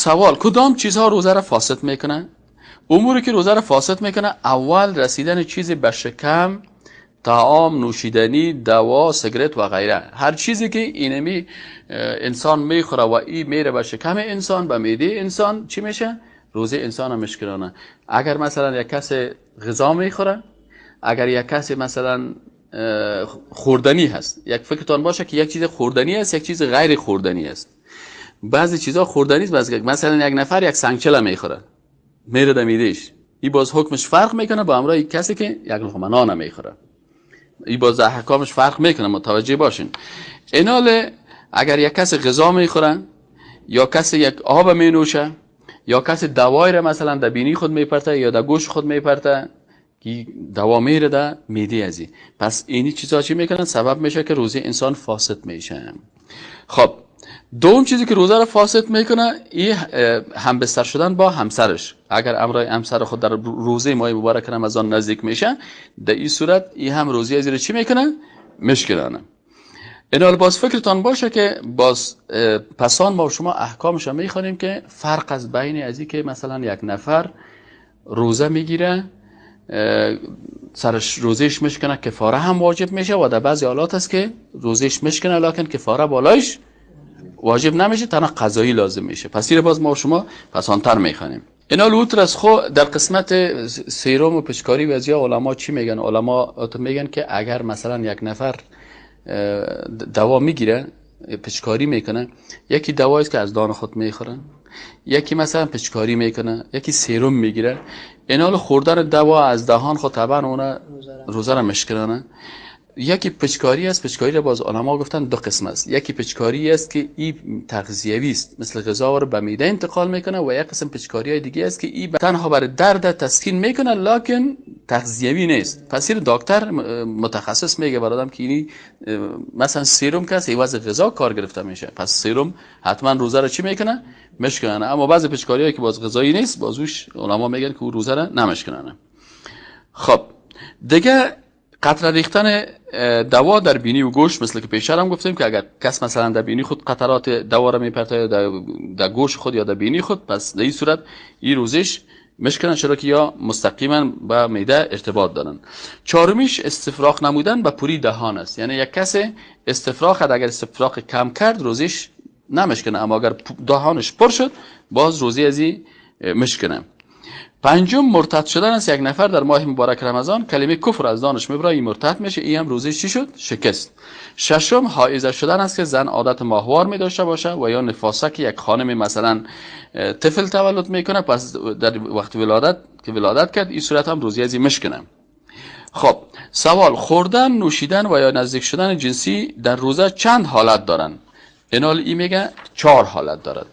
سوال: کدام چیزها روزه را فاسد میکنه؟ اموری که روزه را فاسد میکنه، اول رسیدن چیزی به شکم، طعام، نوشیدنی، دوا، سیگرت و غیره. هر چیزی که اینمی انسان میخوره و این میره به شکم انسان، به معده انسان، چی میشه؟ روزه انسان هم مشکلانه. اگر مثلا یک کس غذا میخوره، اگر یک کسی مثلا خوردنی هست، یک فکرتان باشه که یک چیز خوردنی است، یک چیز غیر خوردنی است. بعضی چیزا خوردنی است، بعضی مثلا یک نفر یک سنگچله میخوره، میره در معدهش، این باز حکمش فرق میکنه با همراه کسی که یک لقمه نان میخوره. این باز احکامش فرق میکنه، متوجه باشین. اینال اگر یک کسی غذا میخوره، یا کسی یک آب مینوشه، یا کسی دوای را مثلا در بینی خود میپرته یا در گوش خود میپرته که دوا میره در معده ازی، پس اینی چیزا چی میکنن؟ سبب میشه که روزه انسان فاسد میشه. خب دوم چیزی که روزه را فاسد میکنه، این همبستر شدن با همسرش. اگر امرای همسر خود در روزه ماه مبارک رمضان نزدیک میشه، در این صورت این هم روزه از چی میکنه؟ مشکلانه. اینال باز فکرتان باشه که باز پسان ما شما احکامش میخوانیم که فرق از بین از که مثلا یک نفر روزه میگیره، سرش روزهش مشکنه، کفاره هم واجب میشه، و در بعضی حالات هست که روزهش مشکنه لکن کفاره بالایش واجب نمیشه، تنها قضایی لازم میشه. پس این باز ما شما پسانتر میخوانیم. اینا لوتر از خو در قسمت سیروم و پچکاری و از علما چی میگن؟ علما میگن که اگر مثلا یک نفر دوا میگیره، پچکاری میکنه، یکی دوایی است که از دان خود میخورن، یکی مثلا پچکاری میکنه، یکی سیروم میگیره. اینا خوردن دوا از دهان خود طبعا اون روزه را مشکلانه. یکی پچکاری است، پچکاری را باز علما گفتن دو قسم است. یکی پچکاری است که این تغذیوی است، مثل غذا رو به معده انتقال میکنه، و یک قسم پچکاری های دیگه است که این تنها برای درد تسکین میکنه لکن تغذیوی نیست. پس این دکتر متخصص میگه برادم که اینی مثلا سیروم که عوض غذا کار گرفته میشه، پس سیروم حتما روزه رو چی میکنه؟ مشکنه. اما بعضی پچکاری که باز غذایی نیست، بازوش علما میگن که او روزه رو نمشکنه. خب دیگه قطره ریختن دوا در بینی و گوش، مثل که پیشتر هم گفتیم که اگر کس مثلا در بینی خود قطرات دوا را میپرته یا در گوش خود یا در بینی خود، پس در این صورت این روزش مشکنن، چرا که یا مستقیما با معده ارتباط دارن. چهارمیش استفراغ نمودن به پوری دهان است. یعنی یک کس استفراغ اگر استفراغ کم کرد روزش نمشکنه، اما اگر دهانش پر شد باز روزی ازی مشکنه. پنجم مرتد شدن است. یک نفر در ماه مبارک رمضان کلمه کفر از دانش میبره، این مرتد میشه، این هم روزه چی شد؟ شکست. ششم حائضه شدن است که زن عادت ماهوار می داشته باشه و یا نفاسه که یک خانم مثلا طفل تولد میکنه، پس در وقت ولادت که ولادت کرد، این صورت هم روزه از این مشکنه. خب سوال: خوردن، نوشیدن و یا نزدیک شدن جنسی در روزه چند حالت دارن؟ اینال ای میگه 4 حالت دارد.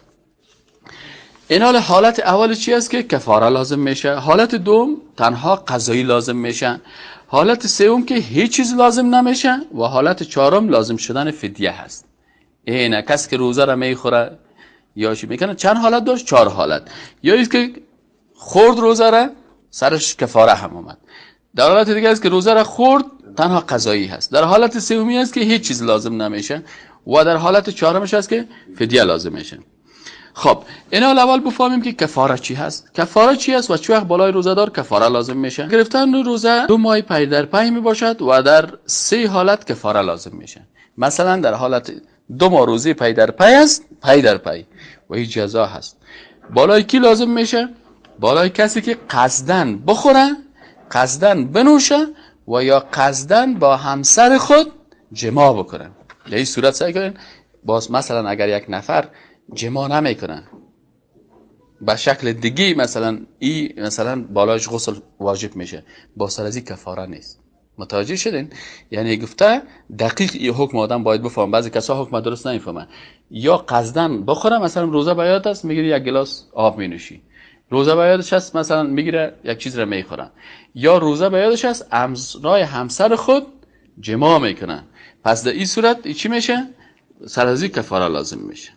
اینال حالت اول چی است؟ که کفاره لازم میشه. حالت دوم تنها قضایی لازم میشه. حالت سوم که هیچ چیز لازم نمیشه، و حالت چهارم لازم شدن فدیه هست. اینه کس که روزه را میخوره یا چی میکنه، چند حالت داشت؟ 4 حالت. یا این که خورد روزه را، سرش کفاره هم اومد. در حالت دیگه است که روزه را خورد، تنها قضایی هست. در حالت سومی است که هیچ چیز لازم نمیشه، و در حالت چهارمش است که فدیه لازم میشه. خب اینا اول بفهمیم که کفاره چی هست. کفاره چی هست و چه وقت بالای روزه‌دار کفاره لازم میشه؟ گرفتن روزه 2 ماه پی در پی می باشد و در 3 حالت کفاره لازم میشه. مثلا در حالت 2 ماه روزه پی در پی است، پی در پی، و هیچ جزا هست. بالای کی لازم میشه؟ بالای کسی که قصدن بخوره، قصدن بنوشه و یا قصدن با همسر خود جماع بکنه. در این صورت سعی کنین باز مثلا اگر یک نفر جماع نمیکنه به شکل دیگه، مثلا ای مثلا بالایش غسل واجب میشه، با سر از این کفاره نیست. متوجه شدین؟ یعنی گفته دقیق این حکم آدم باید بفهم. بعضی کسا حکم درست نمیفهمن. یا قصدن بخوره، مثلا روزه بیاد است میگیره یک گلاس آب مینوشی، روزه بیادش است مثلا میگیره یک چیز را میخوره، یا روزه بیادش است امرای همسر خود جماع میکنه، پس در این صورت چی میشه؟ سر از این کفاره لازم میشه.